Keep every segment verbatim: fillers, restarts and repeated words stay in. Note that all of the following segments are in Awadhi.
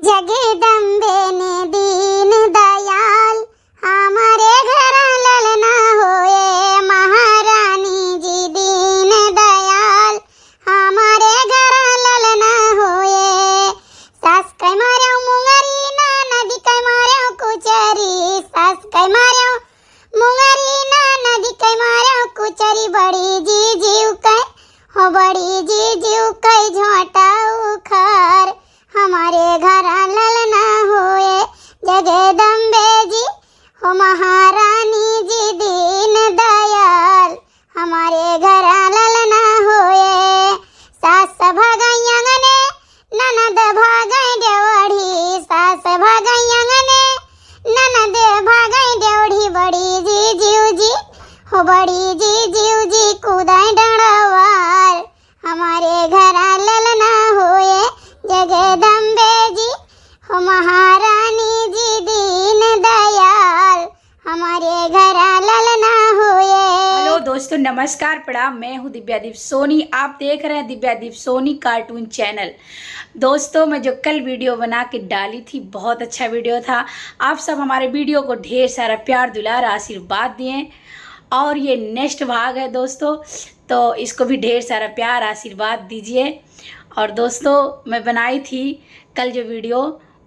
जगदम्बे ने दीन दयाल, हमारे घर ललना होए, महारानी जी दीन दयाल, हमारे घर ललना होए। सास कै मार्यो मुंगरी, ननद कै मार्यो कुचरी, सास कै मार्यो मुंगरी, ननद कै मार्यो कुचरी, बड़ी जीजू कै, हो बड़ी जीजू कै झोंटा उखार, हमारे घर ललना होए, जगदम्बे जी, हो महारानी जी दीन दयाल, हमारे घर ललना होए। सास भागै अंगने, ननद भागै डेवढ़ी, सास भागै अंगने, ननद भागै डेवढ़ी, बड़ी जीजू जी, हो बड़ी जीजू जी, कूदै डंडवार, हमारे घर ललना होए, जगदम्बे जी, हो महारानी जी दीन दयाल, हमारे घर ललना होए। हेलो दोस्तों, नमस्कार, प्रणाम। मैं हूँ दिव्या दीप सोनी। आप देख रहे हैं दिव्या दीप सोनी कार्टून चैनल। दोस्तों, मैं जो कल वीडियो बना के डाली थी, बहुत अच्छा वीडियो था। आप सब हमारे वीडियो को ढेर सारा प्यार, दुलार, आशीर्वाद दिए। और ये नेक्स्ट भाग है दोस्तों, तो इसको भी ढेर सारा प्यार, आशीर्वाद दीजिए। और दोस्तों, मैं बनाई थी कल जो वीडियो,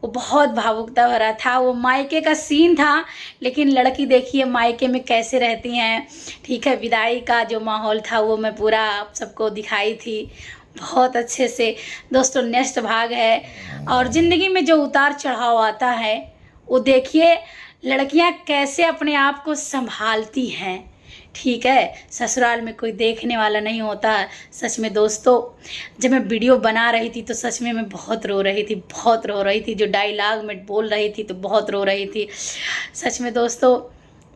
वो बहुत भावुकता भरा था। वो मायके का सीन था, लेकिन लड़की देखिए मायके में कैसे रहती हैं। ठीक है, विदाई का जो माहौल था, वो मैं पूरा आप सबको दिखाई थी बहुत अच्छे से। दोस्तों, नेक्स्ट भाग है। और ज़िंदगी में जो उतार चढ़ाव आता है, वो देखिए, लड़कियां कैसे अपने आप को संभालती हैं। ठीक है, ससुराल में कोई देखने वाला नहीं होता। सच में दोस्तों, जब मैं वीडियो बना रही थी, तो सच में मैं बहुत रो रही थी, बहुत रो रही थी। जो डायलॉग मैं बोल रही थी, तो बहुत रो रही थी। सच में दोस्तों,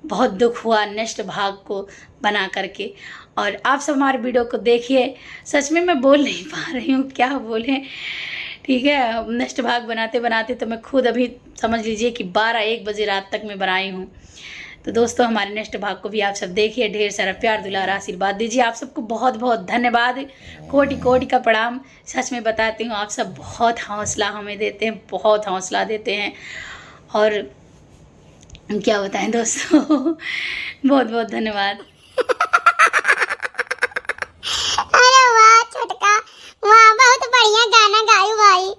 बहुत दुख हुआ नेक्स्ट भाग को बना करके। और आप सब हमारे वीडियो को देखिए। सच में मैं बोल नहीं पा रही हूँ, क्या बोलें। ठीक है, नेक्स्ट भाग बनाते बनाते तो मैं खुद अभी, समझ लीजिए कि बारह एक बजे रात तक मैं बनाई हूँ। तो दोस्तों, हमारे नेक्स्ट भाग को भी आप सब देखिए, ढेर सारा प्यार, दुलार, आशीर्वाद दीजिए। आप सबको बहुत बहुत धन्यवाद, कोटि कोटि का प्रणाम। सच में बताती हूँ, आप सब बहुत हौसला हमें देते हैं, बहुत हौसला देते हैं। और क्या बताएं दोस्तों, बहुत बहुत धन्यवाद। अरे वाह छोटका, वाह, बहुत बढ़िया गाना गायू भाई।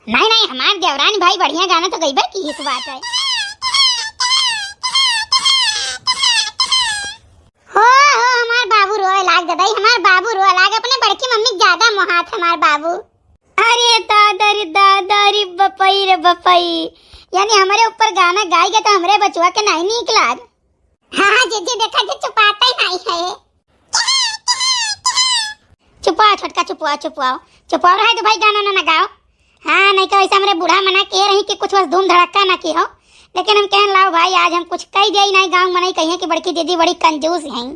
नहीं नहीं, हमार देवरानी भाई बढ़िया गाना तो गइबे की, इस बात है। हो हो, हमार बाबू रोए लाग दादा, हमार बाबू रोए लाग, अपने बड़की मम्मी ज्यादा मोहात हमार बाबू। अरे दादा रे दादा रे, बपई रे बपई, यानी हमरे ऊपर गाना गाई गए तो हमरे बचवा के नहीं नीक लाग। हाँ हाँ जीजी, देखा जी चुपाता ही नहीं है। चुपवा छोटका, चुपवा, चुपवा, चुपवा रहे तो भाई गाना ना, ना गाओ। हाँ, नहीं तो ऐसा हमरे बूढ़ा मना के रही कि कुछ बस धूम धड़क्का ना की हो, लेकिन हम कहन लाओ भाई, आज हम कुछ कह दिया ही नहीं, गाँव में नहीं कहिए कि बड़की जीजी बड़ी कंजूस हैं।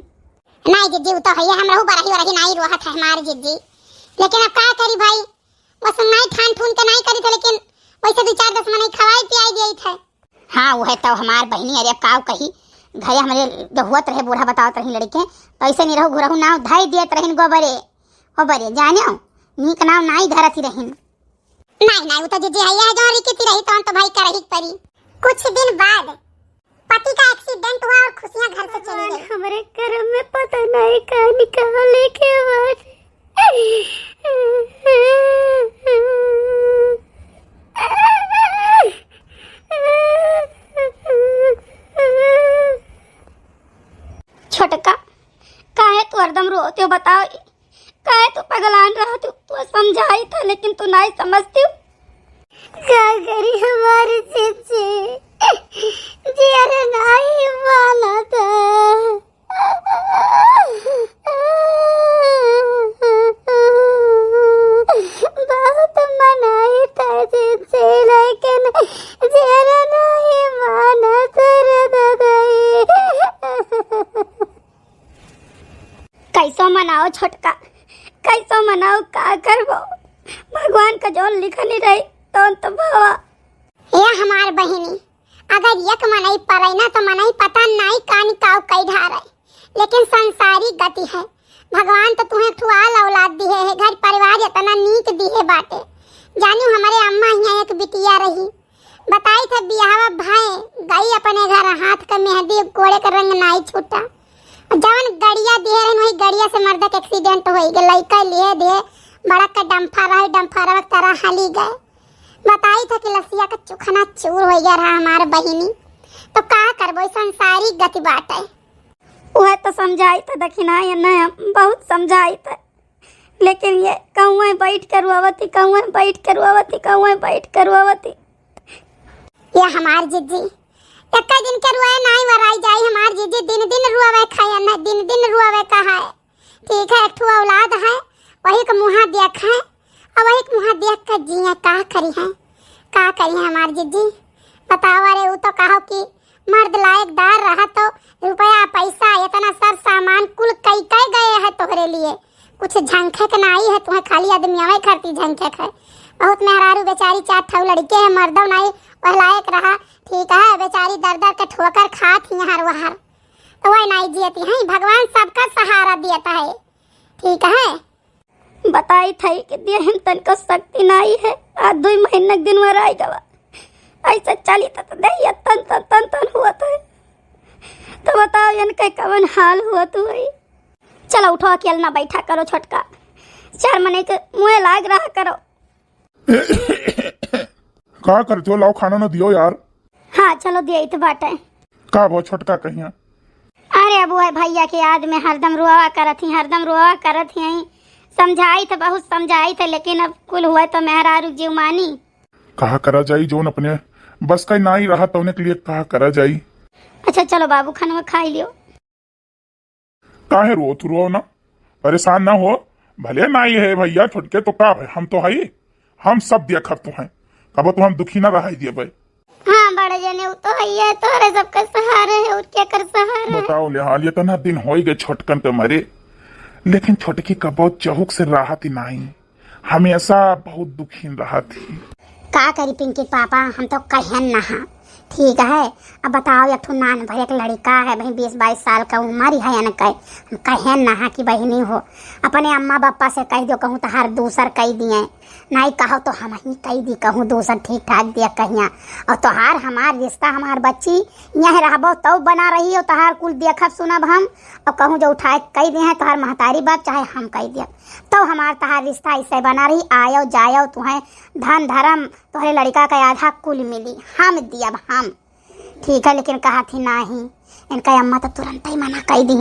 नहीं जीजी, वो तो है, हम रहू बरही वरही नहीं रोहत है हमारी जीजी, लेकिन अब का करी भाई, बस हम नहीं ठान ठून के नहीं करी थे, लेकिन वैसे दो चार दस मनई खवाई पियाई दिए थे। हाँ, वह तो हमार बहिनी, अरे अब काव कही, घरे हमरे जो हुअत रहे, बूढ़ा बतावत रही लड़के, तो ऐसे नहीं रहू घुरहू नाव धई दियत रहिन गोबरे, गोबरे, जान्यो, नीक नाव नाई धरत ही रहिन। नहीं, नहीं, वो तो जीजी है, यह जो रिकी थी रही, तो हम तो भाई का रही परी। कुछ दिन बाद पति का एक्सीडेंट हुआ और खुशियां घर से चली गई। हमरे घर में पता नहीं का निकाले के बाद। छोटका, काहे तू हरदम रोते हो बताओ? काहे तू पगलान रहत हो? तू समझाई था, लेकिन तू नहीं समझती हो। का करी हमारी जीजी, जियर नहीं मानता। बहुत मनाई था जीजी, लेकिन जियर नहीं मानता रे दादाई। कैसो मनाओ छोटका, कैसो मनाओ, का करबो? भगवान का जौन लिखनी रही, तौन तो भवा। ए हमार बहिनी, अगर एक मनई परै ना, तो मनई पता नाई कानी काव कई ढारै, लेकिन संसारी गति है। भगवान तो तुहें एक ठो आल औलाद दिहे है, घर परिवार इतना नीक दिहे बाटे, जानू, हमरे अम्मा हियाँ एक बिटिया रही, बताई थे बियाहवा भय, गई अपने घर, हाथ का मेहंदी, गोड़े का रंग नाई छूटा। जवन गड़िया दिहे रहन, वही गड़िया से मर्दा के एक्सीडेंट होई गए। लइका लिए दिहे, बड़ा का डम्फर रहे, डम्फरवा के तरह हली गए। बताई था कि लसिया का चुखना चूर हो गया रहा हमार बहिनी, तो का करबो, ई संसारी गति बाटे। वह तो समझाई था दखिना, ये न बहुत समझाई था, लेकिन ये कहूँ बैठ के रोवती, कहूँ बैठ के रोवती, कहूँ बैठ के रोवती। ये हमार जिज्जी, एक दिन के रोए नाई वराई जाई हमार जिज्जी, दिन दिन रोवे खाए न, दिन दिन रोवे कहाए। ठीक है, एक ठो औलाद है, वही के मुँहा देख है, और वही के मुँहा देख के जिए, का करी है, का करी है हमार जिज्जी, बतावा रे। उ तो कहो कि मर्द लायकदार रहा तो रुपया पैसा इतना सर सामान कुल कई कई गए है तोहरे लिए, कुछ झंखे के नाई है, तुम्हें खाली आदमी आवे खरती झंखे के है। बहुत मेहरारू बेचारी चार ठौ लड़के है, मर्दो नाई वह लायक रहा, ठीक है, बेचारी दर दर के ठोकर खात ही यहाँ वहार, तो वह नाई जियती है। भगवान सबका सहारा दियता है, ठीक है। बताई थई कि देहिन तनको शक्ति नाई है। आज दुई महीना के दिन में रह गवा, ऐसे चली त, त देहिया तन तन तन तन हुआ तो है। तो बताओ इनके कवन हाल हुआ तो है। चलो उठो, अकेल ना बैठा करो छोटका, चार मने के मुँह लाग रहा करो। का करत हो? लाओ खाना न दियो यार। हाँ, चलो दिया तो बाटे। का भो छोटका कहिया? अरे अब वह भैया के याद में हरदम रुआवा करत ही, हरदम रुआवा करत ही। समझाई थे, बहुत समझाई थे, लेकिन अब कुल हुआ तो मेहरारू जीव मानी। कहा करा जाई, जौन अपने बस का नाई रहा तौने के लिए कहा करा जाई। अच्छा चलो बाबू, खाना खाई लियो। काहे रो तू, रो ना, परेशान ना हो। भले नाई है भैया छोटके तो का है, हम तो हई, हम सब देखब तुहें, कबो तू हम दुखी ना रहाई देबे। हाँ बड़े जने, उ तो हइये, तोहरे सबके सहारे है, और केकर सहारा है? बताओ ले हाल, इतना दिन होई गए छोटकन के मरे, लेकिन छोटकी कबो चहुक से राहत ही नाई, हमेशा बहुत दुखी रहत ही। का करी पिंकी पापा, हम तो कहेन ना हा। ठीक है, अब बताओ, एक ठो नान भर एक लड़का है, वही बीस बाईस साल का उम्र ही है इनके। हम कहेन ना हा कि बहिनी हो, अपने अम्मा पापा से कह दो, कहूँ तहार दूसर कह दिए, नाई कहो तो हम ही कह दी, कहूँ दूसर ठीक ठाक दिया कहिया। और तोहार हमार रिश्ता, हमार बच्ची यहीं रहबो तो बना रही हो, तोहार कुल देखब सुनब हम। और कहूँ जो उठाए कह दे हैं तोहार महतारी बाप, चाहे हम कह दिया, तो हमार तहार रिश्ता ऐसे बना रही, आयो जायो तुहें धन धर्म तोहरे लड़का का आधा कुल मिली, हम दियब हम। ठीक है, लेकिन कहा थी नाही, इनका अम्मा तो तुरंत ही मना कह दी।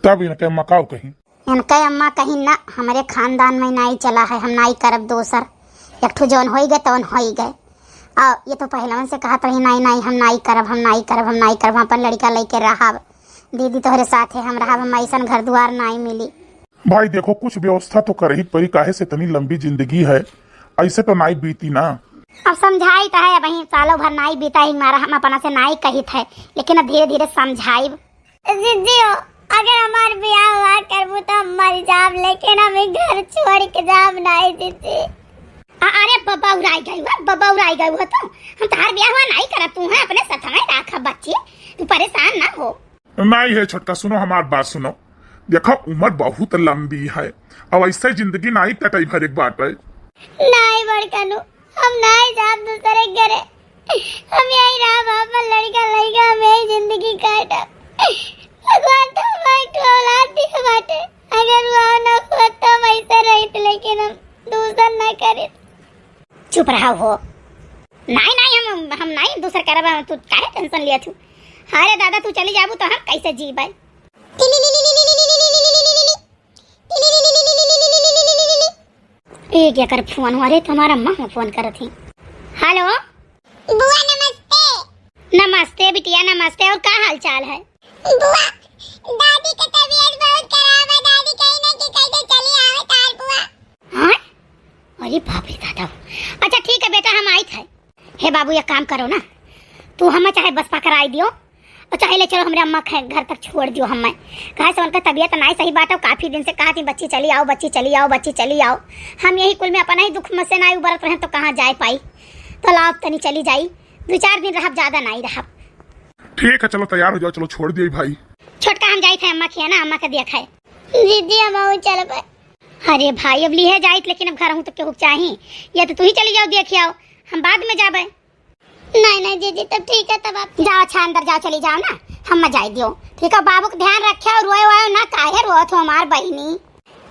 तब इनके अम्मा का कही? इनके अम्मा कही ना, हमरे खानदान में नाई चला है, हम नाई करब दोसर, एक ठो जौन होई गए तौन होई गए। और ये तो पहलवन से कहत रही, नाई नाई हम नाई करब, हम नाई करब, हम नाई करब, हम अपन लड़का लेके रहब, दीदी तोहरे साथे हम रहब, हम ऐसन घर दुआर नाई मिली। भाई देखो, कुछ व्यवस्था तो करही परी, काहे से इतनी लंबी जिंदगी है, ऐसे तो नाई बीती ना। अब समझाई तो है, अब यहीं सालों भर नाई बीता ही मारा, हम अपना से नाई कहित है, लेकिन अब धीरे धीरे समझाइब। जिज्जी हो, अगर हमार बियाह हुआ करबू तो हम मर जाब, लेकिन हम ई घर छोड़ के जाब नाई जिज्जी। अ-, अरे बबौराई गई हो, बबौराई गई हो तो हम तहार बियाह हुआ नाई करब, तू है अपने साथ में राख बच्ची, तू परेशान ना हो। नाई है छोटका, सुनो हमार बात सुनो। देखो उम्र बहुत लंबी है, अब ऐसे जिंदगी नाई कटाई भर एक बात है। नाई बड़कनू, हम नाई जाब दूसरे घरे, हम यही रहब, अपन लड़का लइका हम यही जिंदगी काटब। भगवान तो हमारे एक ठो औलाद दिए बाटे, अगर वो ना होत तो हम ऐसे रहित, लेकिन हम दूसर ना करित। चुप रहा हो। नाई नाई, हम हम नाई दूसर करब, तू काहे टेंशन लिया तू? अरे दादा तू चली जाबू तो हम कैसे जीबै? एक एकर फोन हुआ रे, तुम्हारा माँ फोन करत ही। हेलो। बुआ नमस्ते। नमस्ते बिटिया नमस्ते, और का हाल चाल है? बुआ, दादी के तबीयत बहुत खराब है, दादी कहीं ना कि कैसे चली आवे तार बुआ। हाँ? अरे बाप रे दादा। अच्छा ठीक है बेटा, हम आइत है। हे बाबू एक काम करो ना, तू हमें चाहे बस पकड़ाई दियो और चाहे ले चलो हमरे अम्मा के घर तक छोड़ दियो हमें। काहे से उनका तबीयत नाई सही बाटे, काफी दिन से कहत ही बच्ची चली आओ, बच्ची चली आओ, बच्ची चली आओ। हम यही कुल में अपना ही दुख में से नाई उबरत रहे तो कहाँ जाए पाई। तो लाओ तनी चली जाई, दो चार दिन रहब, ज्यादा नाई रहब। ठीक है चलो तैयार हो जाओ, चलो छोड़ दिए भाई। छोटका हम जाइत है अम्मा खिया ना, अम्मा के देख है। दीदी हम चल पाए। अरे भाई, अब लिहे जाइत, लेकिन अब घरहूँ तो केहू चाही। या तो तू ही चली जाओ, देखि आओ, हम बाद में जाबे। नहीं, नहीं जीजी, तब ठीक है, तब आप जाओ, अच्छा अंदर जाओ, चली जाओ ना, हम जाई दियो। ठीक है, बाबू का ध्यान रखे और रोए वोए ना, काहे रोत हो हमार बहिनी।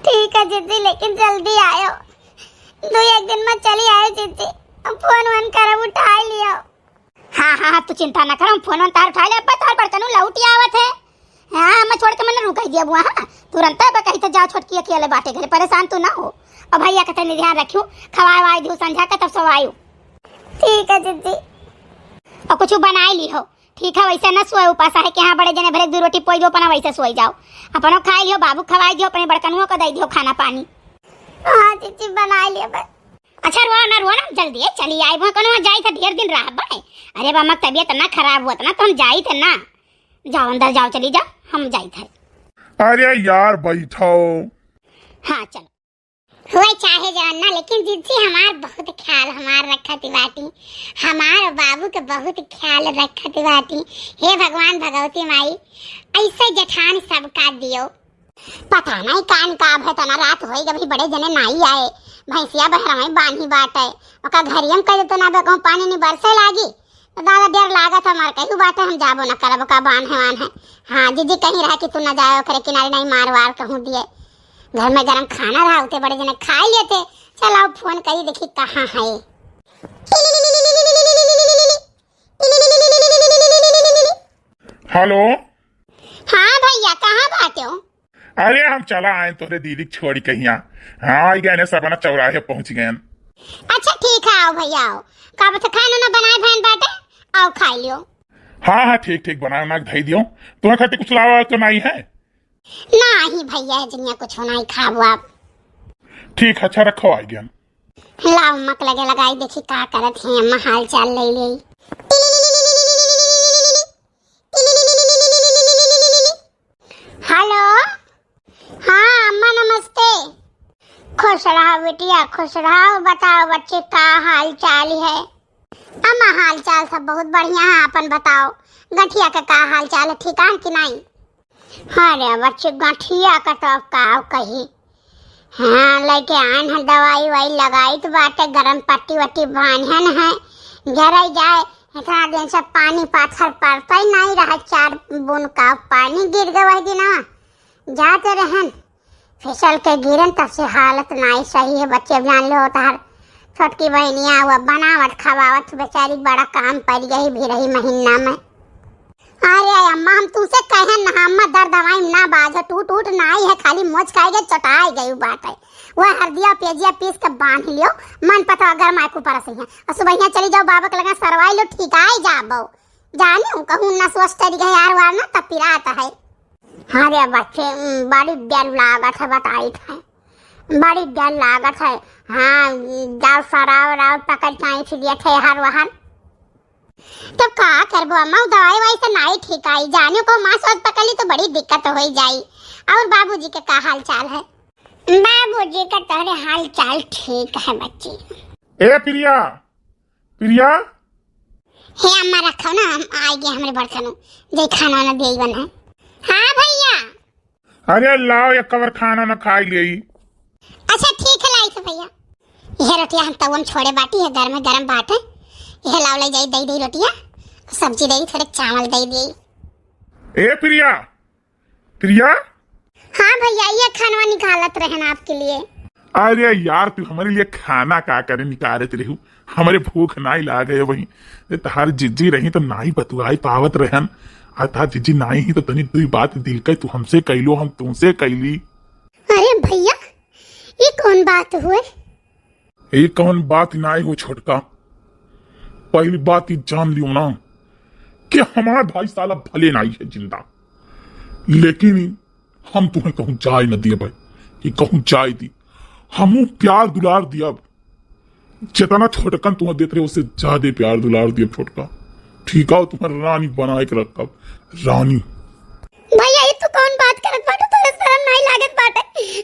ठीक है जीजी, लेकिन जल्दी आयो, दो एक दिन में चली आयो जीजी, अब फोन वोन करब, उठाई लियो। हाँ, हाँ, हाँ, तू चिंता ना कर, हम फोन वोन तार उठाई ले, अब्बा तार बड़कनू लौट आवत है। हाँ, हम छोड़ के मन रुकाई दिया बुआ, हाँ, तुरंत अब कही तो जाओ, छोटकी अकेले बाटे घरे, परेशान तू ना हो। और भैया का तनी ध्यान रखियो, खवाए वाए दियो संझा का, तब सो आयो। ठीक है जीजी। और कुछ बनाए ली हो, ठीक है, वैसे ना सोए उपास है कि हाँ, बड़े जने भले दो रोटी पोई दो, अपना वैसे सोई जाओ, अपनो खाए लियो, बाबू खवाए दियो, अपने बड़कनुओं को दे दियो खाना पानी। हाँ जीजी, बनाए लियो बस। अच्छा, रोआ ना, रोआ ना, जल्दी है, चली आई, वहाँ कोनो जाई था, ढेर दिन रह बड़े। अरे, बाबा, तबीयत ना खराब हुआ था ना, तो हम जाई थे ना। जाओ, अंदर जाओ, चली जाओ, हम जाई थे। अरे यार, बैठो। हाँ, चलो। हुआ चाहे जवन ना, लेकिन जीजी हमार बहुत ख्याल हमार रखत बाटी, हमार बाबू के बहुत ख्याल रखत बाटी। हे भगवान, भगवती माई, ऐसे जेठान सबका दियो। पता नहीं कान का अब है, तना रात होई, अभी बड़े जने नाई आए, भैंसिया बहरा में बांधी बाटे, ओका घरियम कह देते ना, बे कहूँ पानी नहीं बरसे लागी, तो दादा डर लागत है, मर कहू बाटे, हम जाबो ना करब, ओका बांध है, वान है। हाँ, जीजी कहीं रहा कि तू ना जाए, ओकरे किनारे नहीं मार वार कहूँ दिए। घर में गरम खाना रहा, उते बड़े जने खा लेते। चलाओ, फोन करी, देखी कहाँ है। हेलो। हाँ भैया, कहाँ बाटे हो? अरे, हम चला आए तोरे दीदी के छोड़ी कहिया। हाँ, आई गए ने, सबना चौराहे पहुँच गए। अच्छा, ठीक है, आओ भैया, आओ। का बता, खाना ना बनाए भैन बाटे, आओ खा लियो। हाँ, हाँ, ठीक, ठीक, बना, बना के धई दियो। तुम्हें खातिर कुछ लावा तो नहीं है? नाही भैया, जनिया कुछ नहीं खाबो आप। ठीक है, अच्छा रखो, आई गए। लाओ, अम्मा के लगे लगाई, देखी का करत है, अम्मा हाल चाल ले ले। हेलो, हाँ अम्मा नमस्ते। खुश रहो बिटिया, खुश रहो। बताओ बच्चे, का हाल चाल है? अम्मा हाल चाल सब बहुत बढ़िया है, अपन बताओ, गठिया के का हाल चाल है, ठीक है कि नहीं? अरे बच्चे, गठिया का तो अब का कही। हाँ, लेके आन है, दवाई ववाई लगाइत बाटे, गरम पट्टी वट्टी बांधन है, जरई जाए। इतना दिन से पानी पाथर पड़ता ही नहीं रहा, चार बूंद का पानी गिर गए वही दिन, जाते रहन, फिसल के गिरन, तब से हालत नहीं सही है बच्चे। अब जान लो, तार छोटकी बहनिया हुआ बनावत खवावत बेचारी, बड़ा काम पड़ गई भी रही महीना में। अरे अम्मा, हम तुमसे कहन ना, अम्मा दर्द हवाई ना बाज, टूट उट नाई है, खाली मोच खाई गई, चटाई गई बात है। वह हरदिया पेजिया पीस के बांध लियो, मन पता अगर मायकू परस है। और सुबहिया चली जाओ बाबा के लगा सरवाई लो, ठीक आई जाबो। जानियो कहूँ ना सोच तरी गए यार वार ना, तब पिरात है। अरे बच्चे, उम, बड़ी डर लागत है, बताई थे, बड़ी डर लागत है। हाँ, जाओ सराव राव पकड़ के आई थी, थे हर वहर। तब का करबो अम्मा, उ दवाई ववाई से नाई ठीक आई, जानियो को माँ सोच पकड़ ली तो बड़ी दिक्कत हो जाई। और बाबूजी के का हाल चाल है? बाबूजी का तोहरे हाल चाल ठीक है बच्ची। ए प्रिया, प्रिया। हे अम्मा रखो ना, हम आ गए हमरे बड़कनू, जे खाना वाना दे बना है। हाँ भैया। अरे लाओ, एक कवर खाना ना खाई लेई। अच्छा ठीक है, लाई थे भैया। यह रोटिया हम तवन छोड़े बाटी है, गरम गरम बाटे। यह लाओ, ले जाई, दे दे रोटिया, सब्जी दे, थोड़े चावल दे दे। ए प्रिया, प्रिया। हाँ भैया, ये खानवा निकालत रहन आपके लिए। अरे यार, तू हमारे लिए खाना का करे निकालत रहू? हमारे भूख नाई लागे वही। ये तहार जिज्जी रही तो नाई बतुआई पावत रहन। आ तहार जिज्जी नाई ही तो तनी दुई बात दिल के तू हमसे कैलो, हम तुमसे कैली। अरे भैया, ये कौन बात हुए? ये कौन बात नाई हो छोटका, पहली बात ये जान लियो ना कि हमार भाई साला भले नाई है जिंदा, लेकिन हम तुम्हें कहूँ जाए न दिए भाई, कि कहूँ जाए दी। हमू प्यार दुलार दियब, जितना छोटकन तुम्हें देत रहे, उससे ज्यादा प्यार दुलार दियब छोटका। ठीक है, तुम्हें रानी बनाए के रखब, रानी। भैया, ये तू कौन बात करत बाटे? तोरे शर्म नाई लागत बाटे?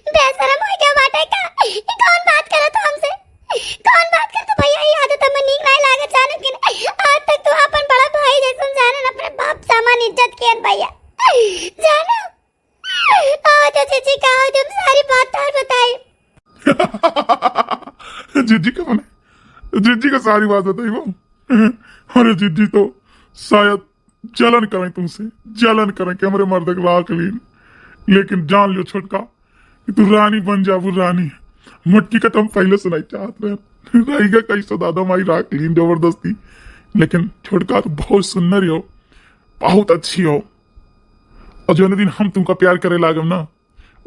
बेशरम हो गया बाटे का? ये कौन बात करत हमसे? कौन बात करत भैया? ये आदत हमें नीक नाई लागत, जानो कि नहीं? आज तक तू अपन बड़ा भाई जैसन जाने, अपने बाप समान इज्जत कियन भैया, जानो? आओ तो जीजी का, आओ, जब सारी बात तार बताई। सारी बात बताइबो। अरे जिज्जी तो शायद जलन करें तुमसे, जलन करें कि हमरे मर्द के राख लीन। लेकिन जान लियो छोटका कि तू रानी बन जाबू, रानी। मोटकी का तो हम पहले से नहीं चाहत रहे। रहिगा कैसे दादा माई राख लीन जबरदस्ती। लेकिन छोटका तो बहुत सुंदर हो, बहुत अच्छी हो। और जो दिन हम तुमका प्यार करे लागब ना,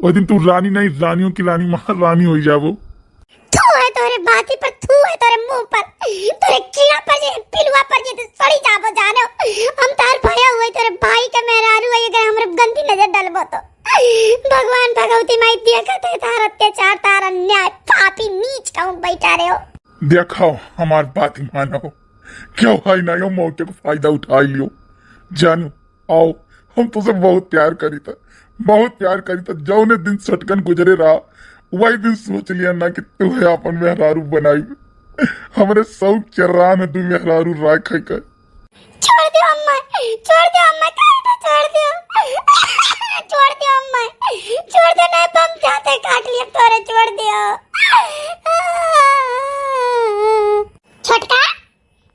वह दिन तू रानी नहीं, रानियों की रानी, महारानी हो जाबो। थू है तोरे बाती पर, थू है तोरे मुंह पर, तोरे कीड़ा पर जे, पिलुआ पर जे, तू सड़ी जाबो जानो। हम तार भया हुए तोरे भाई के मेहरारू है, अगर हमरे गंदी नजर डालबो तो। भगवान भगवती माई देखत है तार अत्याचार, तार अन्याय, पापी नीच कहूँ बैठा रहे हो। देखो हमार बात मानो, क्यों है ना यो मौके को फायदा उठा लियो। जानो, आओ, हम तुझसे बहुत प्यार करी था, बहुत प्यार करी था। जौने दिन सटकन गुजरे रहा, वही दिन सोच लिया ना कि तू है अपन मेहरारू बनाई। हमरे शौक चर्रा में तू मेहरारू राख है कर। छोड़ दो अम्मा, छोड़ दो अम्मा, काहे ना छोड़ दो? छोड़ दो अम्मा, छोड़ दो, नहीं बम जाते काट लिए तोरे, छोड़ दो। छोटका,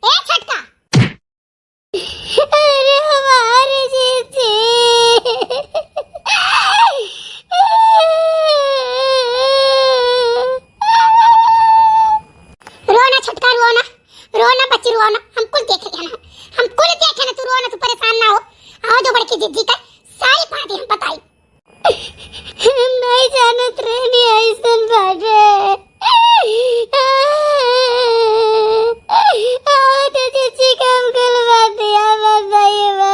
ए छोटका। अरे हमारे जीजी। रो ना छोटका, रो ना, रो ना बच्ची, रो ना। हम कुल देख रहे हैं ना, हम कुल देख रहे हैं ना, तू रो ना, तू परेशान ना हो। आओ जो बड़की जीजी का सारी बातें हम बताई। हम नहीं जानत रहनी ऐसन बाटे। आओ तो जीजी का हम कुल बात यहाँ बताई बा।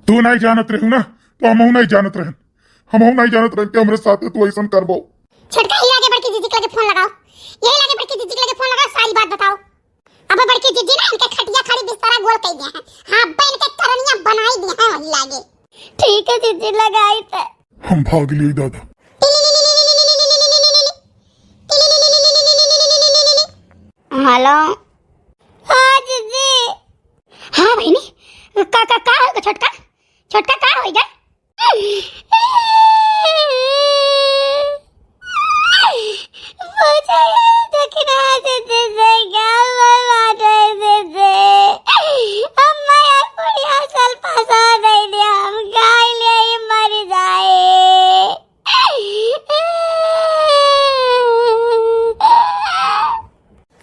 तू नहीं जानत रहू ना, तो हमहू नहीं जानत रहन। हमहू नहीं जानत रहन कि हमरे साथे तू ऐसन करबो। छोटका, यही लागे बड़की जीजी के लगे फोन लगाओ, यही लागे बड़की जीजी के लगे फोन लगाओ, सारी बात बताओ। अब बड़की जीजी ना इनके खटिया खाली बिस्तरा गोल कई दिया है। हाँ, अब इनके करनिया बनाई दिया है वही लागे। ठीक है जीजी, लगाई थे। हम भाग लिए दादा। हेलो। हाँ जीजी। हाँ बहिनी, का, का, का होइगा छोटका? छोटका का होइगा? पूछे ये देखना जीजी से क्या बात है जीजी? अम्मा यार बुढ़िया साल पासा दे दिया, हम खाई ले ये मर जाए।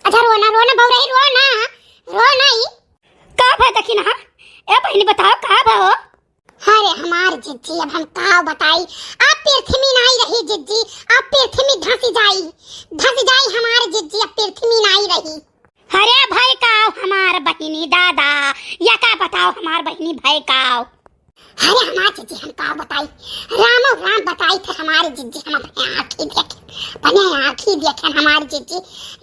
अच्छा रो ना, रो ना बउरही, रो ना, रो ना ई। का भा दखिनहा? ए बहिनी बताओ का भा हो? अरे हमार जिज्जी, अब हम का बताई, अब पृथ्वी नाई रही जिज्जी, अब पृथ्वी धंस जाई, धंस जाई हमार जिज्जी, अब पृथ्वी नाई रही। अरे भय काव हमार बहिनी दादा, या का बताओ हमार बहिनी भय काव। अरे हमार जिज्जी हम का बताई, रामो राम बताई थे हमार जिज्जी, हम अपने आँखी देखे, अपने आँखी देखे हमार जिज्जी।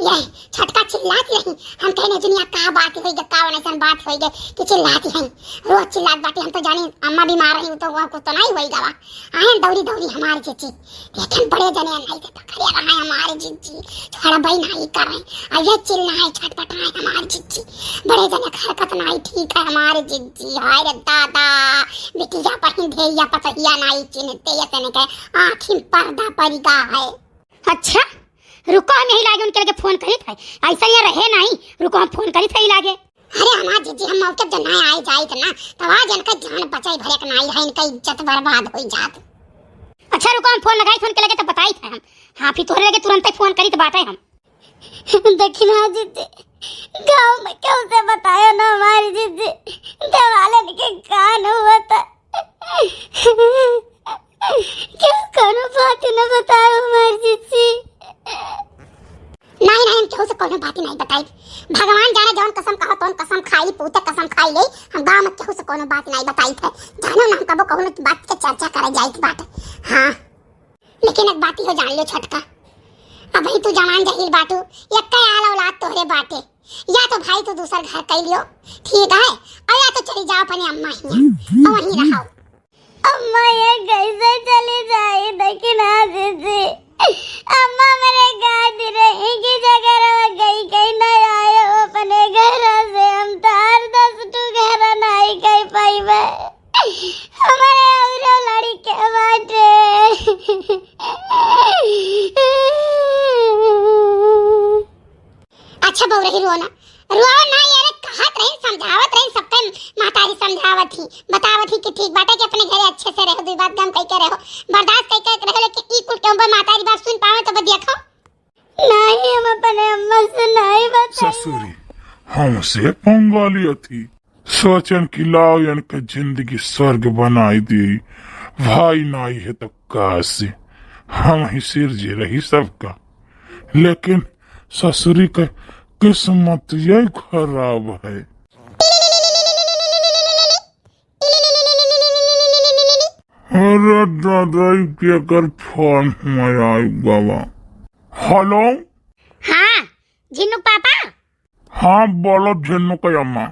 ये छोटका चिल्लात रही, हम कहने दुनिया का बात होई गे, का वनसन बात होई गे कि चिल्लात रही, रोज चिल्लात बाटी। हम तो जानी अम्मा बीमार रही तो वहाँ कुछ तो नहीं होई गवा। आयन दौड़ी दौड़ी हमार जिज्जी, देखे बड़े जने नहीं थे पकड़े रहा है हमार जिज्जी, छोड़बे नहीं करे। अब ये चिल्लाए छटपटाए हमार जिज्जी, बड़े जने के हरकत नहीं ठीक है हमार जिज्जी। हाय रे दादा, बिटिया बहिन धेया पतहिया नहीं चिन्हते, ये तने के आँखी में पर्दा पड़ गा है। अच्छा, रुको, हम यही लागे उनके लगे फोन करी थे। ऐसा यहाँ रहे नहीं, रुको, हम फोन करी थे यही लागे। अरे हमार जिज्जी, हम मौके पे जो ना आए जाइत ना, तब आज इनका जान बचाई भरे के नाई है, इनका इज्जत बर्बाद होई जात। अच्छा रुको, हम फोन लगाई थे उनके लगे तो बताई थे हम। हाँ, फिर तोहरे लगे तुरंत ही फोन करी तो बात है हम। देखी ना जिज्जी, गाँव में केहू से बतायो ना हमारी जिज्जी, देवालन के कान हुआ था। केहू कोनो बात न बताओ हमार जिज्जी। नहीं, नहीं, हम केहू से कोनो बात नहीं बताई। भगवान जाने जौन कसम कहो तौन कसम खाई, पूते कसम खाई ले। हम गाँव में केहू से कोनो बात नहीं बताई थे। जानो ना हम कबो कौनो बात के चर्चा करे जाइत बाटे। हाँ, लेकिन एक बात हो जान लियो छोटका, अबही तू जवान जहील बाटू, एक आल औलाद तोहरे बाटे। या तो भाई तू दूसर घर कई लियो, ठीक है, और या तो चली जाओ अपने अम्मा हियाँ, और वहीं रहो। अम्मा ये कैसे चली जाई? देखी ना जिज्जी, अम्मा मेरे गाय दी रही कि जगह गई, कहीं ना आए हो अपने घर से, हम तार दस टू घर नहीं कह पाई मैं। हमारे औरो लड़के बाटे। रही रोना। रो ना यार, कहत रही, समझावत रही, सबके महतारी समझावत ही, बतावत ही कि ठीक बाटे कि अपने घरे अच्छे से रहो, दुई बात गम कई के रहो, बर्दाश्त कई के रहो, लेकिन ई कुल के ऊपर महतारी बात सुन पावे तो बदिया खाओ। नहीं, हम अपने अम्मा से नहीं बताई। ससुरी, हमसे पंगा लिया थी। सोचन कि लाओ इनके जिंदगी स्वर्ग बनाई दी। भाई नाई है तो काशी, हम ही सिर जे रही सबका। लेकिन ससुरी के किस्मत ये खराब है। अरे दादा, ई केकर फोन हुआ आई गवा। हेलो। हाँ, झिन्नू पापा। हाँ, बोलो झिन्नू के अम्मा।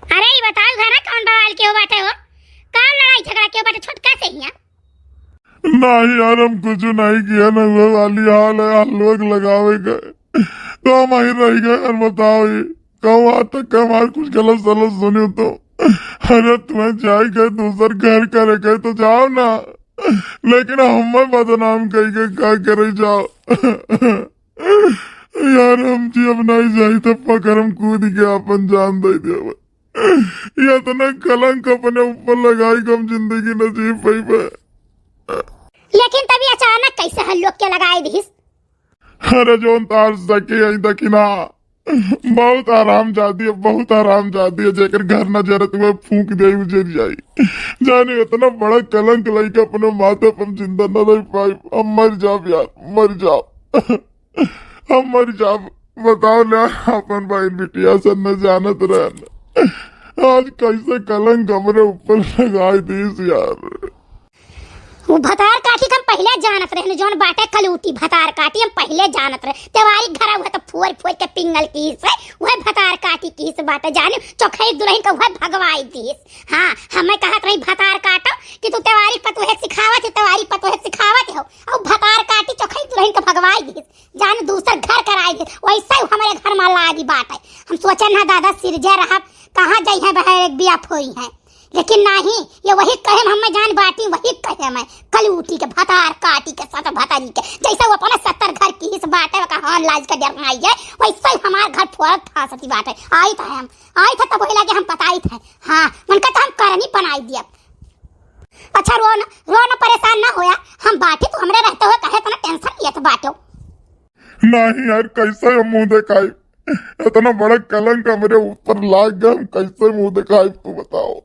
अरे, ई बताओ, घर में कौन बवाल के हो बाटे हो? कौन लड़ाई झगड़ा के हो बाटे छोटका से हिया? नहीं यार, हम कुछ नहीं किया, ना हुआ वाली हाल है, हाल लोग लगावे गए, तो हम ही रह गए। और बताओ, ये कहूँ आज तक हमारे कुछ गलत सलत सुनियो तो? अरे, तुम्हें जाए के दूसर घर करे के तो जाओ ना, लेकिन हमें बदनाम कई के का करे जाओ? यार, हम जी अब नहीं जाई तो पकड़ हम कूद के अपन जान दे देवे। ये इतना कलंक अपने ऊपर लगाई कि हम जिंदगी न जी पाइबे। लेकिन तभी अचानक कैसे हल्लोक के लगाई दिस? अरे, जोन तार सके आई दखिना, बहुत आराम जादी है, बहुत आराम जादी है। जेकर घर न जरत हुए फूंक दे, उजर जाई। जाने इतना बड़ा कलंक लइके अपने माथे पर हम जिंदा न रह पाई। हम मर जाब यार, मर जाब। हम मर जाब। बताओ ना, अपन बहन बिटिया से न जानत रहन, आज कैसे कलंक हमरे ऊपर लगाई दीस यार। वो भतार काटी के हम पहिले जानत रहे, जौन बाटे कलूटी भतार काटी हम पहिले जानत रहे। तेवारी घरा हुआ तो फोर फोर के पिंगल कीस है, वह भतार काटी कीस बाटे। जाने चोखई दुल्हन का वह भगवाई दीस। हाँ, हमें कहत रही भतार काटो कि तू तेवारी पतोहे सिखावत है, तेवारी पतोहे सिखावत हो, और भतार काटी चोखई दुल्हन का भगवाई दीस। जाने दूसर घर कराई दीस, वैसे ही हमारे घर में लागी बाटे। हम सोचे ना दादा सिरजे रहब, कहाँ जाई है बहर एक बिया फोई है। लेकिन नहीं, ये वही कहे हम, हमें जान बाटी, वही कहे हमें कलूटी के भतार काटी के साथ भतारी के, जैसे वो अपने सत्तर घर कीस बाटे, ओका हान लाज के डर नहीं है, वैसे ही हमार घर फोड़त फांसती बाटे। आई था हम, आई था तब वही लगे हम बताई थे। हाँ, उनका तो हम करनी बनाई दिया। अच्छा रो न, रो न, परेशान ना होया, हम बाटी तो हमरे रहते हुए कहे इतना टेंशन लेत बाटो। नहीं यार, कैसे हम मुंह दिखाई? इतना बड़ा कलंक हमरे ऊपर लाग गया, हम कैसे मुंह दिखाई, तू बताओ।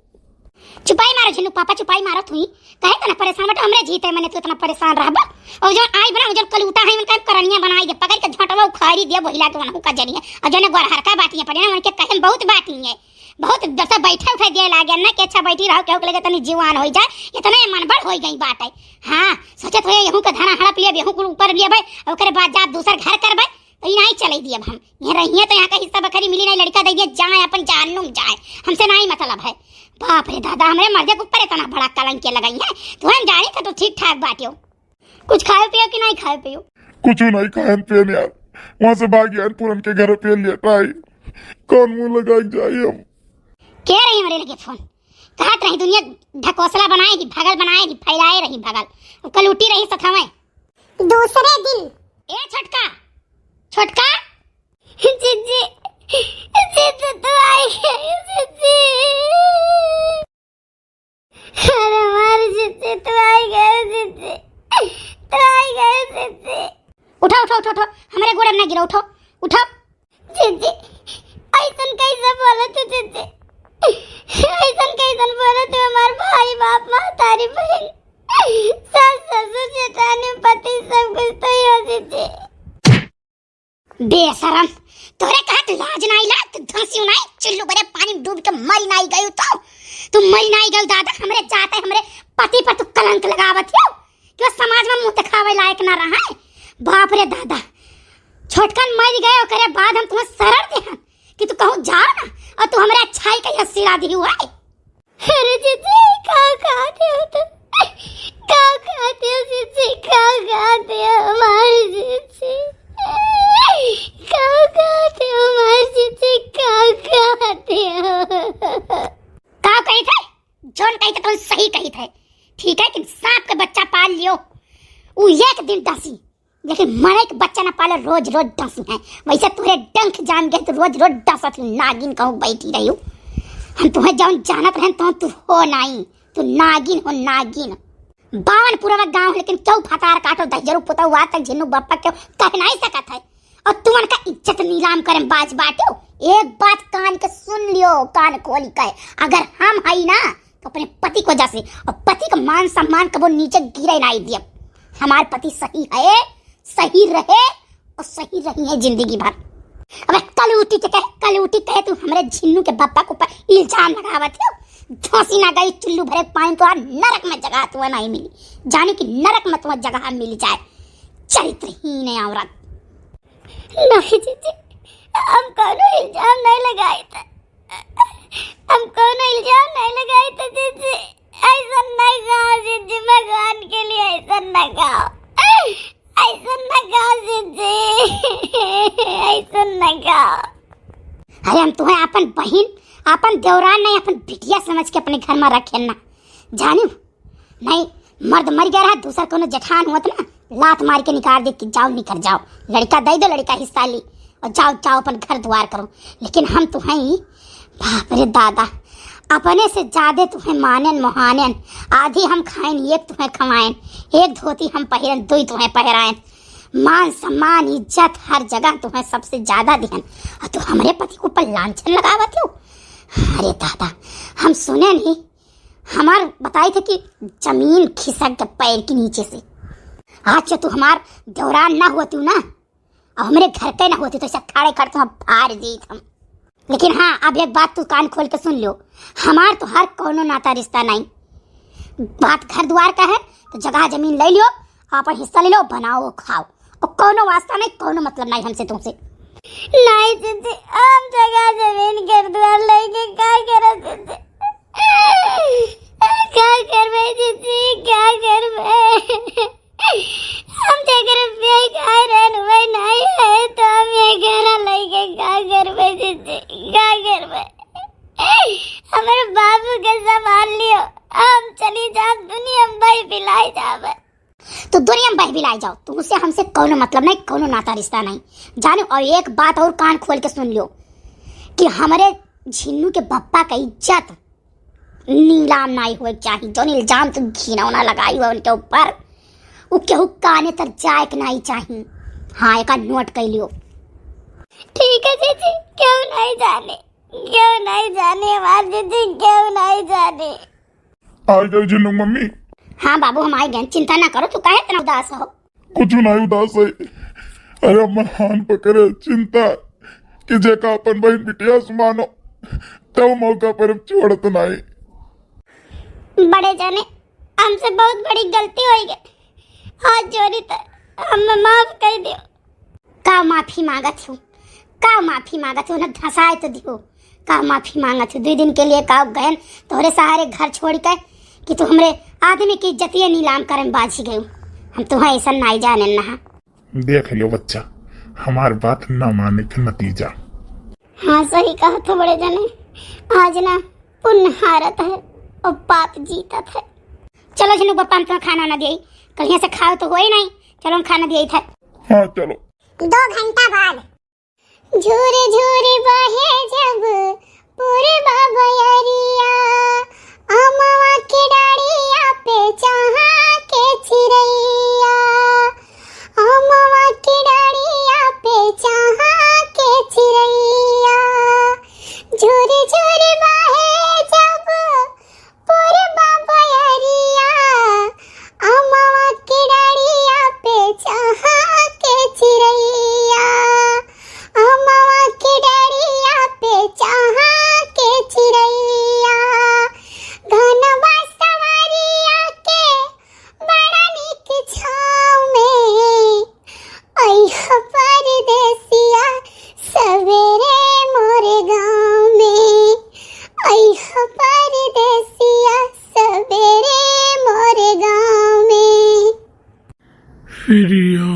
चुपाई मारो झिन्नू पापा, चुपाई मारो तू ही। कहे इतना परेशान बटे, हमरे जीते मने तू इतना परेशान रहबा। और जो आई बना, जो कलूटा है, उनका करनिया बनाई दे, पकड़ के झोंटवा उखाड़ी दे, वही लागे वनहु का जरिए। और जो ने गोरहर का बाटियां पड़े ना, उनके कहे में बहुत बाटी है। बहुत जैसे बैठे उठे दे लागे ना कि अच्छा बैठी रहो, केहू के लगे तनी जीवान हो जाए, इतने मनबड़ हो गई बाटे। हाँ, सोचत हो यहू के धना हड़प लेब, यहू कुल ऊपर लेब, ओकरे बाद जाब दूसर घर करबे, तो ई नहीं चले दियब हम। यहाँ रहिए तो यहाँ का हिस्सा बखरी मिली नहीं, लड़का दे दिए जाए, अपन जान नू जाए, हमसे नहीं मतलब है। बाप रे दादा, हमरे मर्दे के ऊपर इतना बड़ा कलंक के लगाई है, तो हम जानी था तो ठीक ठाक बाटियो। कुछ खाए पियो कि नहीं खाए पियो? कुछ नहीं खाएन पियन यार, वहाँ से भाग गया पुरन के घर पे लेट आई, कौन मुंह लगा के जाई हम? के रही हमरे लगे फोन, कहत रही दुनिया ढकोसला बनाए ही भगल, बनाए ही फैलाए रही भगल, वो कलूटी रही सथवे। दूसरे दिन। ए छोटका, छोटका। जीजी, जीजी तू आई गई, जीजी। अरे हमार जीजी तू आई गई, जीजी। तू आई गई, जीजी। उठो, उठो, उठो, उठो। हमरे गोड़ में ना गिरो, उठो, उठो। जीजी, ऐसन कैसे बोले तू जीजी? ऐसन कैसन बोले तू? हमार भाई, बाप, महतारी, बहन, सास, ससुर, जेठानी, पति, सब कुछ तो ही हो जीजी। बेशरम, तोरे कहत लाज नाई ला, तू धंसी नाई, चुल्लू बरे पानी में डूब के मरी नाई गयू तो। तू मरी नाई गयू दादा, हमरे जाते, हमरे पति पर तू कलंक लगावत हो। कि वो समाज में मुंह दिखावे लायक ना रहा है। बाप रे दादा, छोटकन मर गए, ओकरे बाद हम तुम्हें शरण देहन कि तू कहूँ जाओ ना, और तू हमरे अच्छाई का यह सिरा दिहु है। अरे जीजी, का कहते हो तुम? का कहते हो जीजी, का कहते हो हमारे जीजी? का कहते हो हमारे जीजी, का कहते हो? का कही थे? जौन कही थे, तुम सही कही थे। ठीक है कि सांप के बच्चा पाल लियो, उ एक दिन डसी, लेकिन मरे के बच्चा ना पाले, रोज रोज डंसी है। वैसे तुहरे डंक जाम गए तो रोज रोज डंसत हूँ, नागिन कहूँ बैठी रही हूँ। हम तुहें जौन जानत रहन तौन तू हो नाई, तू नागिन हो नागिन। बावन पुरवा गाँव है, लेकिन क्यों फतार काटो दहिजरू पुतौ आज तक झिन्नू बप्पा क्यों कह नहीं सकत है। और तुमन का इज्जत नीलाम करे बाज बाटो। एक बात कान के सुन लियो, कान खोली के, अगर हम हई ना तो अपने पति को वजह से, और पति का मान सम्मान कबो नीचे गिरे नहीं दियब। हमार पति सही है, सही रहे और सही रही है जिंदगी भर। अबे कलूटी के कहे, कलूटी कहे तू हमरे झिन्नू के बप्पा के ऊपर इल्जाम लगावत हो। धोसी ना गई चुल्लू भरे पानी तो आज नरक में जगह तुम्हें नहीं मिली, जाने की नरक में तुम्हें जगह मिल जाए। चरित्रहीन है औरत। नहीं जीजी, हम कौनो इल्जाम नहीं लगाई था, हम कौनो इल्जाम नहीं लगाई था जीजी। ऐसा नहीं कहा जीजी, भगवान के लिए ऐसा ना कहा, ऐसा ना कहा जीजी, ऐसा ना कहा। अरे हम तुम्हें अपन बहिन, अपन देवरान नहीं, अपन बिटिया समझ के अपने घर में रखे ना, जानियो। नहीं, मर्द मर गया रहा, दूसर कोनो जेठान होत ना, लात मार के निकाल दे कि जाओ निकल जाओ, लड़का दे दो, लड़का हिस्सा ली और जाओ, जाओ अपन घर द्वार करो। लेकिन हम तुम्हें ही, बाप रे दादा, अपने से ज्यादा तुम्हें मानेन मोहानेन। आधी हम खाएन, एक तुम्हें खवाएन, एक धोती हम पहिरन, दुई तुम्हें पहिराएन। मान सम्मान इज्जत हर जगह तुम्हें सबसे ज्यादा दिहन, और तू हमरे पति के ऊपर लांछन लगावत हो। अरे दादा, हम सुने नहीं, हमार बताई थे कि जमीन खिसक के पैर के नीचे से। आज जो तू हमार देवरान ना होती ना, और हमरे घर के ना होती तो ऐसा खड़े खड़े तुम्हें फाड़ देत हम। लेकिन हाँ, अब एक बात तू कान खोल के सुन लियो, हमार तो हर कोनो नाता रिश्ता नहीं। बात घर द्वार का है तो जगह जमीन ले लियो, अपन हिस्सा ले लो, बनाओ खाओ, और कोनो वास्ता नहीं, कोनो मतलब नहीं हमसे तुमसे। नहीं जीजी, हम जगह जमीन घर द्वार लेके का करब जीजी? का करबे जीजी, का करबे? हम जेकर बेगार रहन वही नहीं है, तो हम ये घर लेके का करबे जीजी, का करबे? हमारे बाबू के संभाल लियो, हम चली जाब दुनिया में भाई बिलाई जाबे। तो दुनिया में भाई बिलाई जाओ, तुमसे हमसे कोनो मतलब नहीं, कोनो नाता रिश्ता नहीं। जानो, और एक बात और कान खोल के सुन लियो कि हमारे झिन्नू के बप्पा का इज्जत नीलाम नाई होए के चाही। जौन इल्जाम तू घिनौना लगाई हुआ उनके ऊपर, उ केहू काने तक जाए के नाई चाही। हाँ, एका नोट कर लियो। ठीक है जीजी, क्यों नहीं जाने, क्यों नहीं जाने हमार जीजी, क्यों नहीं जाने। आ गई झिन्नू मम्मी। हाँ बाबू, हम आ गए, चिंता ना करो, तू काहे इतना उदास हो? कुछ नहीं उदास है। अरे महान पकड़े चिंता कि जेका अपन बहन बिटिया से मानो, तब मौका पर छोड़त नहीं। बड़े जाने, हमसे बहुत बड़ी गलती हो गई, हाथ जोड़ी तो हम माफ कर दियो। का माफी मांगत हो, का माफी मांगत हो, ना धसाए तो दियो। का माफी मांगत हो, दुई दिन के लिए का गयन तोहरे सहारे घर छोड़ के कि तू हमरे आदमी की इज्जतिये नीलाम करे में बाझी गयो। हम तुहें ऐसा नाई जाने नहा। देख लियो बच्चा, हमार बात ना माने के नतीजा। हाँ सही कहा तो बड़े जने, आज ना पुण्य हारत है और पाप जीतत है। चलो झिन्नू बप्पा, हम तुम्हें खाना ना दिए, कल यहाँ से खाओ तो होए नहीं। चलो हम खाना दिए थे। हाँ चलो। दो घंटा बाद। झूरे झूरे बहे जब पूर्वा बयरिया, अमवा के डाढ़िया पे चहा के चिरैया, अमवा के डाढ़िया पे चहा के चिरैया। झूरे झूरे बहे जब पूर्वा बयरिया, अमवा के डाढ़िया पे चहा के चिरैया, अमवा के डाढ़िया पे चहा के चिरैया। घनवा सवरिया के बड़ा नीक छाँव में, अइह परदेसिया सबेरे मोरे गाँव में, अइह परदेसिया सबेरे मोरे गाँव में। फिरिया,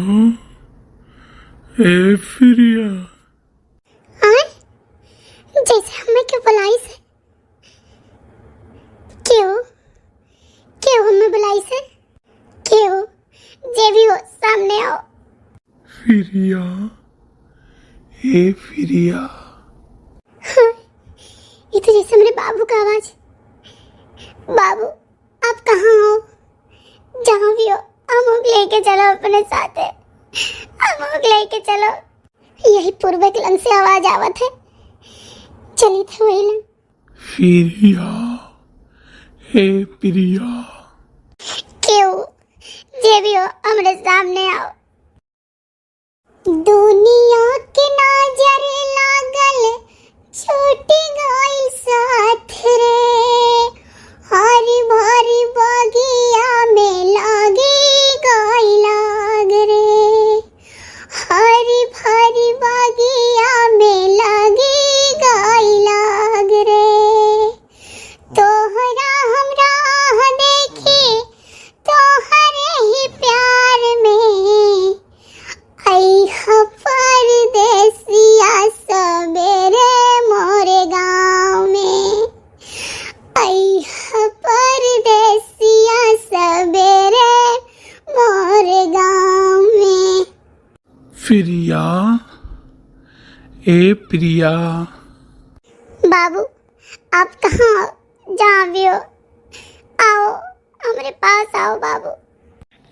ए फिरिया। आय? जैसे हमें क्यों बुलाई से? क्यों? क्यों हमें बुलाई से? क्यों? जे भी हो, सामने आओ। हे प्रिया। हाँ, ई तो जैसे हमरे बाबू का आवाज। बाबू, आप कहाँ हो? जहाँ भी हो, हमहू के लेके चलो अपने साथे। हमहू के लेके चलो। यही पूर्वे के लंग से आवाज आवत है। चली थे वही लंग। प्रिया, हे प्रिया। केहू, जे भी हो, हमरे सामने आओ। दुनिया के नजर लागल, छूट गइल साथ रे। हरी भरी बगिया में लागी गइल आग रे। हरी भरी बगिया में लागी गइल आग रे। तोहरा हम राह देखी, तोहरे ही प्यार में। अइह परदेसिया सबेरे मोरे गाँव में। अइह परदेसिया सबेरे मोरे गाँव में। प्रिया, ए प्रिया। बाबू, आप कहाँ हो? जहाँ भी हो, आओ, हमरे पास आओ बाबू।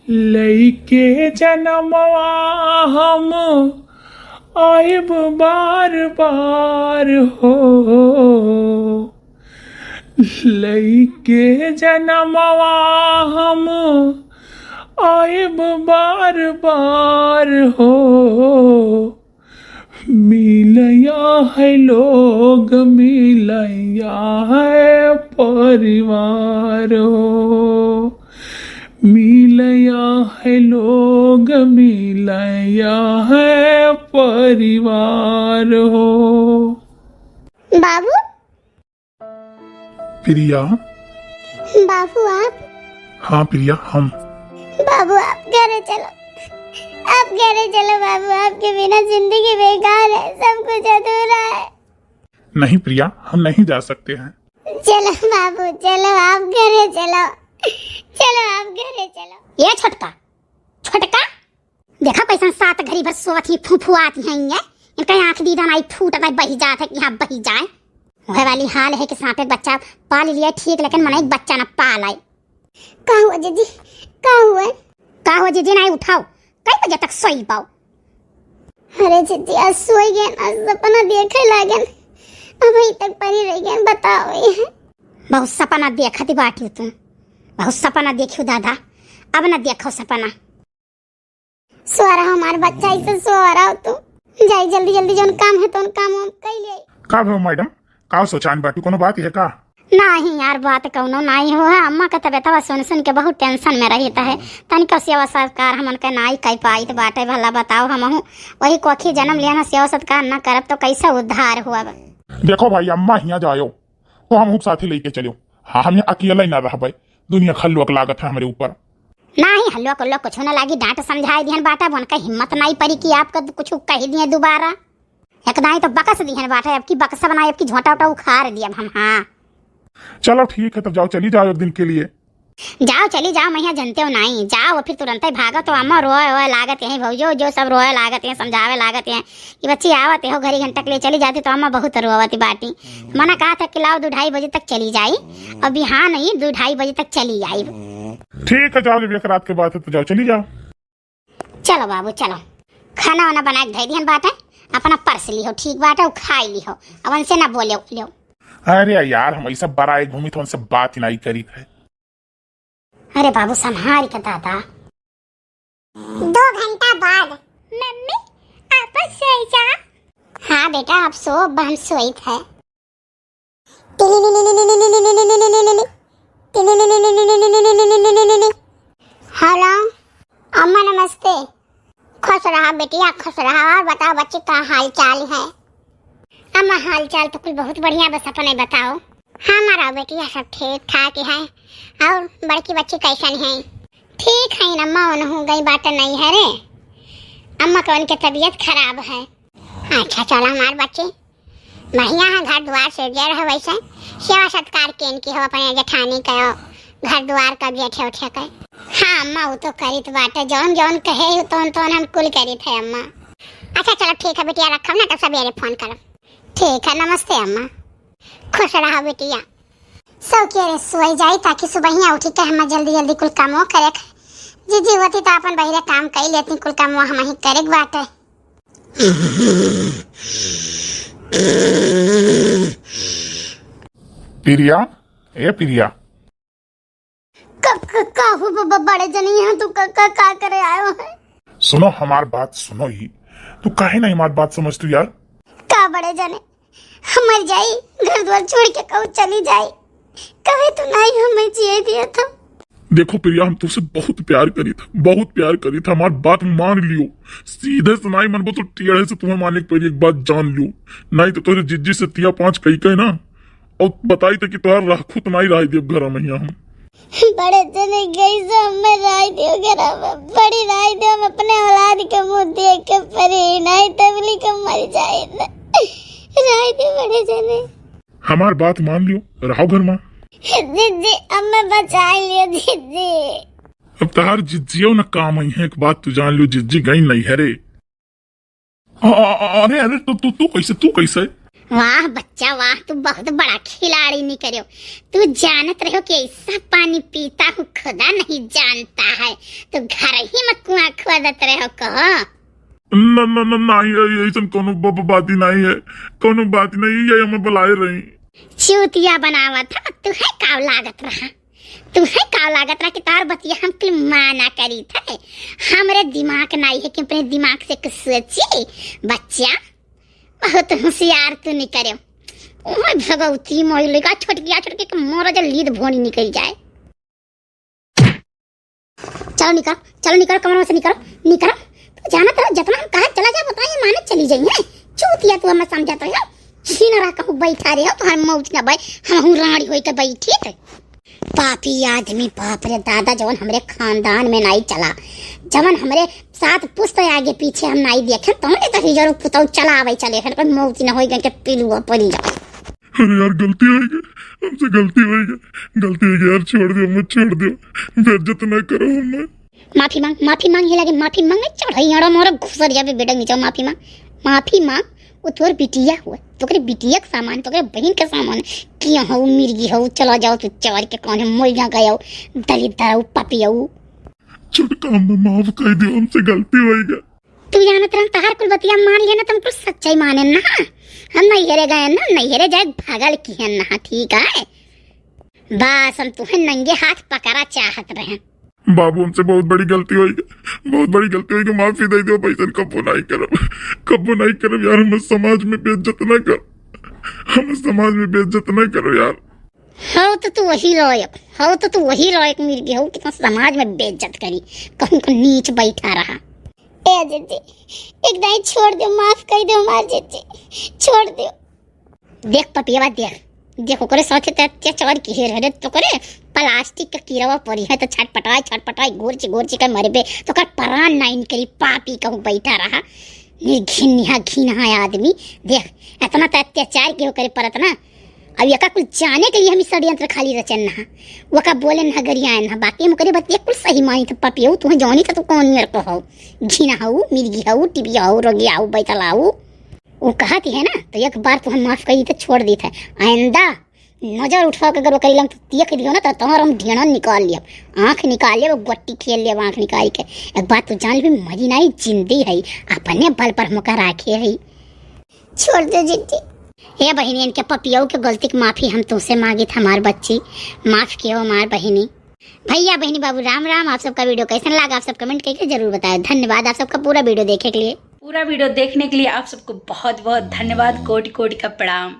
लइके जनमवा हम आइब बार बार हो, लइके जनमवा हम आइब बार बार हो। मिलया है लोग, मिलया है परिवार हो, मिलया है लोग, मिलया है परिवार हो। बाबू, प्रिया। बाबू आप? हाँ प्रिया, हम। बाबू आप घरे चलो, आप घरे चलो बाबू, आपके बिना जिंदगी बेकार है, सब कुछ अधूरा है। नहीं प्रिया, हम नहीं जा सकते हैं। चलो बाबू चलो, आप घरे चलो, चलो आप घरे चलो। ये छोटका, छोटका, देखा कैसन सात घड़ी भर सोवत ही फुफुआत ही हैं ये। इनका आँख दीदा नाई फूट नाई बही जात है कि हाँ बही जाए। वह वाली हाल है कि सांपे के बच्चा पाल लिया ठीक, लेकिन मनई के बच्चा ना पाल आए। का हुआ जीजी, का हुआ? का हुआ जीजी, नाई उठाओ, कई बजे तक सोई पाओ? अरे जीजी आज सोई गए ना, सपना देखे लागन, अबही तक परी रह गए, बताओ ये। बहुत सपना देखत बाटी तू, बहुत सपना देखियो दादा, अब ना देखो सपना। सो रहा हमार बच्चा, ऐसे सो रहा हो तू। जाई जल्दी जल्दी जौन काम है तौन काम हम कई ले। का भो मैडम, का सोचान बाटू, कोनो बात है का? नहीं यार, बात कौनो नहीं हो है। अम्मा का तबीयतवा सुन सुन के बहुत tension में रहित है। तनिको सेवा सत्कार हमन के नाई कई पाइत बाटे। भला बताओ, हमहू वही कोखी जन्म लिया ना, सेवा सत्कार ना करब तो कैसे उद्धार हुआ? देखो भाई, अम्मा हियाँ जायो तो हम साथे लेके चलियो। हाँ, हम यहाँ अकेला ही ना रहबे, दुनिया खल्लुअक लागत है हमरे ऊपर। नाही, हल्लो कल्लो कुछ ना लागी, डांट समझाए दिहन बाटा, उनका हिम्मत नाही परी कि आपका कुछ कह दिए दोबारा। एक दाई तो बकस दिहन बाटा, अब की बकसा बनाए, अब की झोंटा उटा उखाड़ दिया हम। हाँ, चलो ठीक है, तब जाओ, चली जाओ एक दिन के लिए। जाओ, चली जाओ, मैं यहाँ जनते हो नाही। जाओ, फिर तुरंत ही भागो तो अम्मा रोए रोए लागत हैं, भौजो जो सब रोए लागत हैं, समझावे लागत हैं कि बच्ची आवत हो, घड़ी घंटा के लिए चली जाती तो अम्मा बहुत रोवत बाटी। मना कहा था कि लाओ दो ढाई बजे तक चली जाई, और बिहान ही दो ढाई बजे तक चली आई। ठीक है, जाओ, जब एक रात के बात है तो जाओ, चली जाओ। चलो बाबू, चलो, खाना वाना बना के धई दिहन बाटे, अपना परस लिहो, ठीक बाटे, उ खाई लिहो, अब उनसे ना बोले लिहो। अरे यार, हम ऐसा बराए घूमी तो उनसे बात ही नहीं करी थे। अरे बाबू, संभाल के दादा। दो घंटा बाद। मम्मी, आप सोई जा। हाँ बेटा, आप सो, अब हम सोई थे। हेलो, अम्मा नमस्ते। खुश रहा बेटिया, खुश रहा। और बताओ बच्ची, का हाल चाल है? अम्मा हाल चाल तो कुल बहुत बढ़िया, बस अपने बताओ। हमारा बेटिया सब ठीक ठाक है। और बड़की बच्ची कैसन है? ठीक है अम्मा, उनहू गई बाटे नैहरे। अम्मा के उनके तबीयत खराब है। अच्छा चलो हमार बच्ची, बढ़िया है, घर दुआर से जे रहे वैसे, सेवा सत्कार केन की हो, अपने जेठानी के हो, घर दुआर का जेठे उठे के। हाँ अम्मा, वो तो करित बाटे, जौन जौन कहे हो तौन तौन हम कुल करित है अम्मा। अच्छा चलो ठीक है बिटिया, रखब ना तो सबेरे फोन करब। ठीक है, नमस्ते अम्मा। खुश रहा बिटिया। सो के रे सोई जाई, ताकि सुबहिया उठी के हम जल्दी जल्दी कुल कामो करे। जीजी होती तो अपन बहिरे काम कई लेती, कुल कामो हम ही करे के बाटे। प्रिया, ए प्रिया। क-, क-, का हो ब-, ब-, बड़े जने, यहाँ तू क-, क-, का करे आयो है? सुनो, हमार बात सुनो ही। तू काहे नहीं हमार बात समझ तू यार? का बड़े जने, हम मर जाई, घर द्वार छोड़ के कहूँ चली जाई, कहे तो नहीं हमें जिए दिया था। देखो प्रिया, हम तुझसे बहुत प्यार करी था, बहुत प्यार करी था, हमार बात मान लियो। सीधे से नहीं मनबो तो टेढ़े से तुम्हें माने के पड़ी, एक बात जान लियो, नहीं तो तोरे जिज्जी से तिया पाँच कई के ना, और बताई तो कि तोहार राखो तो नहीं रह देब घर में यहाँ हम। बड़े जने कैसे हमें राय दियो घर में, बड़ी राय दियो, हम अपने औलाद के मुँह देख के परी, नहीं तबली के मर जाए। राय दियो बड़े जने। हमार बात मान लियो, रहो घर में। जिज्जी, हमें बचा लियो जिज्जी। अब तहार जिज्जियो न काम आई है, एक बात तू जान लियो, जिज्जी गई नहीं है रे। अ-, अ-, अरे, अरे, तू, तू, तू कैसे, तू कैसे? वाह बच्चा वाह, तू बहुत बड़ा खिलाड़ी निकल्यो। तू जानत रहो कि ऐसा पानी पीता हूँ खुदा नहीं जानता है, तो घर ही में कुआं खोदत रहो कहो। न, न, न, नहीं है, ऐसन कोनो ब-, ब-, बात ही नहीं है, कोनो बात नहीं है, ये हमें बुलाए रही। चूतिया बनावत है, तू है का लागत रहा? तुहे का लागत रहा कि तोहार बतिया हम कुल माना करी थे? हमरे दिमाग नाई है कि अपने दिमाग से कुछ सोची। बच्चा, बहुत होशियार तू निकल्यो। ओह भगवती मोई लइका, छोटकिया छोटकी के मोर जे लीद भोनी निकल जाए। चलो निकल, चलो निकल, कमरा में से निकल, निकल। तू जानत रहो, जितना हम कहा चला जा, उतना ये माने चली जाई है। चूतिया तू हमें समझत रहो। छीन रहा कहूँ बैठा रहे हो, तोहार मौत ना बाई, हमहूँ रानी होई के बैठी थे। पापी आदमी, बाप रे दादा, जवन हमरे खानदान में नाई चला, जवन हमरे सात पुस्त आगे पीछे हम नाई देखे, तौने तो हिजरो पुतौ चला आवे चले, फिर कोई मौत ना होई के पिलुआ पड़ी जा। अरे यार, गलती होई गई, हमसे गलती होई गई, गलती होई गई यार, छोड़ दियो, हमें छोड़ दियो, बेइज्जत ना करो हमें। माफी मांग, माफी मांग, ये लगे माफी मांग, मैं चढ़ई अड़ा मोरा घुसर जाबे बेटा नीचे, माफी मांग, माफी मांग। वो तोर बिटिया हुआ, तोकरे बिटिया के सामान, तोकरे बहिन के सामान, किया हऊ, मिर्गी हऊ, चला जाओ तू चोर के कौन है, मोइया गया हऊ, दलिद्दर हऊ, पापी हऊ। छोटका अम्मा, माफ कर दियो, हमसे गलती होई गई। तू जानत रहन, तहार कुल बतिया मान लिया ना, तुम कुल सच्चाई माने ना। हम नैहरे गए ना, नैहरे जाए भागल की है ना, ठीक है? बस हम तुहे नंगे हाथ पकड़ा चाहत रहे। बाबू, हमसे बहुत बड़ी गलती होई गई, बहुत बड़ी गलती होई गई, माफी दे दियो, पैसन कब्बो नहीं करब, कब्बो नहीं करब यार, हम समाज में बेइज्जत ना कर, हम समाज में बेइज्जत ना करो यार। हौ तो तू वही लायक, हौ तो तू वही लायक मिर्गी हौ कि तू समाज में बेइज्जत करी, कहूँ को नीच बैठा रहा। ए जिज्जी, एक दाई छोड़ दो, माफ कर दो हमार जिज्जी, छोड़ दो। देख पपियवा, देख, देख ओकरे साथे ते अत्याचार की हेर हेरे, तोकरे प्लास्टिक के कीड़वा परी है तो छटपटाई छटपटाई गोरची गोरची के मरबे, तोकर प्राण ना निकली, पापी कहूँ बैठा रहा, निर्घिनिया घिनहा आदमी। देख, इतना तो अत्याचार की ओकरे परत ना, अब यका कुल जाने के लिए हम ई षड्यंत्र खाली रचन ना, वका बोले ना गरियाए ना, बाकी हम ओकरे बतिया कुल सही मानी तो पपियऊ, तू जानी तो तू कौन मेरे को हो, घिना हऊ, मिर्गी हऊ, टिबिया हऊ, रोगिया हऊ, बैतला हऊ। वो कहत है ना, तो एक बार तो हम माफ कर दी तो छोड़ दी थे, आइंदा नजर उठा के अगर ओकरी लंग तू देख लियो ना, तो तोहर हम ढेंढन निकाल लियब, आँख निकाल लियब, गोटी खेल लियब आँख निकाल के। एक बात तो जान ली, मरी नहीं, जिंदी है, अपने बल पर हमका राखे है। छोड़ दो जिज्जी। हे बहिनी, इनके पपियऊ के गलती की माफी हम तुमसे मांगी था, हमार बच्ची, माफ कियो हमार बहिनी। भैया बहिनी बाबू राम राम। आप सबका वीडियो कैसन लगा, आप सब कमेंट करके जरूर बताएं। धन्यवाद आप सबका पूरा वीडियो देखे के लिए। पूरा वीडियो देखने के लिए आप सबको बहुत बहुत धन्यवाद, कोटि कोटि का प्रणाम।